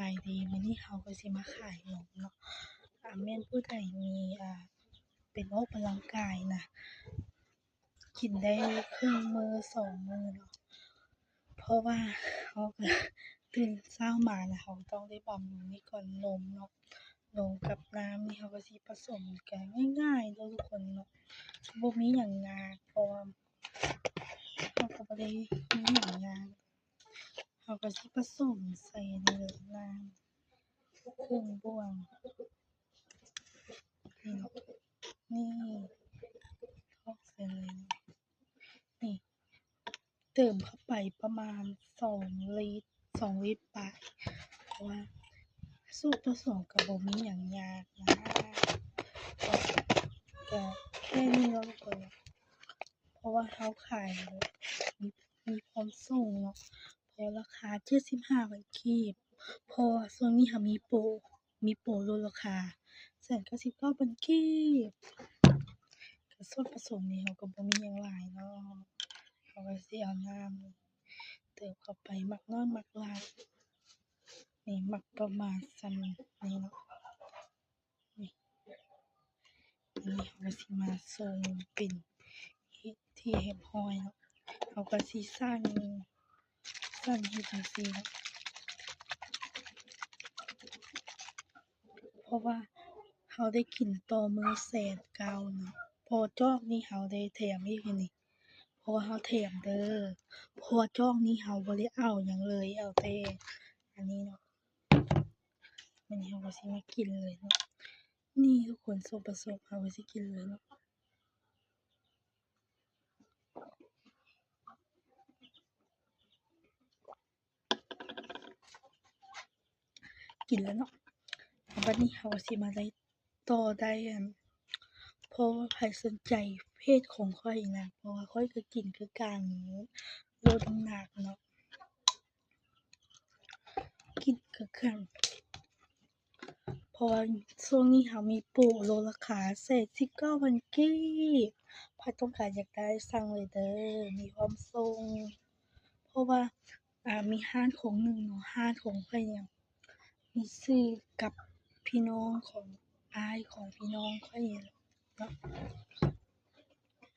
ຍດີ ມື້ນີ້ເຮົາກໍຊິມາຂາຍນົມເນາະ. ອາ ແມ່ນຜູ້ໃດມີ ອາ ເປັນອອກກຳລັງກາຍນະ ກິນໄດ້ເຄິ່ງມື້ສອງມື້ເນາະ ເພາະວ່າເຮົາກໍຕື່ນເຊົ້າມາແລ້ວ ເຮົາຕ້ອງໄດ້ບຳລຸງນີ້ກ່ອນ ນົມເນາະ. ນົມກັບນ້ຳນີ້ເຮົາກໍຊິປະສົມກັນງ່າຍໆເນາະທຸກຄົນເນາະ ບໍ່ມີຫຍັງຍາກ ເພາະວ່າເຮົາກໍບໍ່ໄດ້ມີຫຍັງຍາກ. ເຮົາກໍຊິປະສົມໃສ່ນີ້ເລີຍ ນ້ຳເຄິ່ງບ່ວງ ນີ້ເນາະ ນີ້ ຖອກໃສ່ເລີຍ ນີ້ ເຕີມເຂົ້າໄປປະມານສອງລິດ ສອງລິດປາຍ ເພາະວ່າສ່ວນປະສົມກໍບໍ່ມີຫຍັງຍາກນະ ກໍແຄ່ນີ້ເນາະທຸກຄົນ ເພາະວ່າເຮົາຂາຍ ມີ ມີຄວາມສູງເນາະ ເພາະລາຄາເຈັດສິບຫ້າພັນກີບ ເພາະວ່າຊ່ວງນີ້ເຮົາມີໂປ ມີໂປລົດລາຄາ ແສນເກົ້າສິບເກົ້າພັນກີບ. ກໍສ່ວນປະສົມນີ້ເຮົາກໍບໍ່ມີຫຍັງຫຼາຍເນາະ ເຮົາກໍຊິເອົານ້ຳເຕີມເຂົ້າໄປ ໝາກນ້ອຍໝາກຫຼາຍ ນີ້ ໝາກປະມານສ່ຳນີ້ເນາະ. ນີ້ ອັນນີ້ເຮົາກໍຊິມາຊົງເປັນທີ່ຮຽບຮ້ອຍເນາະ ເຮົາກໍຊິຊັ່ນ ຊັ່ນເຮັດຈັ່ງຊີ້ເນາະ ເພາະວ່າເຮົາໄດ້ກິນຕໍ່ມື້ແສນເກົ້າເນາະ ເພາະຈອກນີ້ເຮົາໄດ້ແຖມອີກນີ້ ເພາະວ່າເຮົາແຖມເດີ ເພາະວ່າຈອກນີ້ເຮົາບໍ່ໄດ້ເອົາຫຍັງເລີຍ ເອົາແຕ່ອັນນີ້ເນາະ. ມື້ນີ້ເຮົາກໍຊິມາກິນເລີຍເນາະ ນີ້ທຸກຄົນ ສ່ວນປະສົມ ເຮົາກໍຊິກິນເລີຍເນາະ ກິນແລ້ວເນາະ. ບັດນີ້ເຮົາກໍຊິມາໄດ້ຕໍ່ໄດ້ອັນ ເພາະວ່າໃຜສົນໃຈເພຈຂອງຂ້ອຍນະ ເພາະວ່າຂ້ອຍກໍກິນຄືກັນ ລົດນ້ຳໜັກເນາະ ກິນຄືກັນ ເພາະວ່າຊ່ວງນີ້ເຮົາມີໂປລົດລາຄາແສນສິບເກົ້າພັນກີບ ໃຜຕ້ອງການຢາກໄດ້ສັ່ງເລີຍເດີ ມີພ້ອມສົ່ງ ເພາະວ່າ ອາ ມີຮ້ານຂອງໜຶ່ງເນາະ ຮ້ານຂອງຂ້ອຍນີ້ມີຊື່ກັບພີ່ນ້ອງຂອງອ້າຍຂອງພີ່ນ້ອງຂ້ອຍນີ້ເນາະ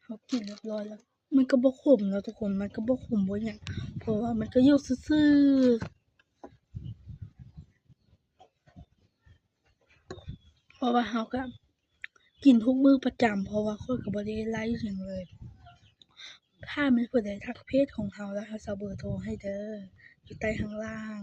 ເຮົາກິນຮຽບຮ້ອຍແລ້ວ ມັນກໍບໍ່ຂົມເນາະທຸກຄົນ ມັນກໍບໍ່ຂົມບໍ່ຫຍັງ ເພາະວ່າມັນກໍຢູ່ຊື່ໆ ເພາະວ່າເຮົາກໍກິນທຸກມື້ປະຈຳ ເພາະວ່າຂ້ອຍກໍບໍ່ໄດ້ໄລ່ຫຍັງເລີຍ. ຖ້າມີຜູ້ໃດທັກເພຈຂອງເຮົາແລ້ວ ເຮົາຈະເບີໂທໃຫ້ເດີ ຢູ່ໃຕ້ຂ້າງລ່າງ.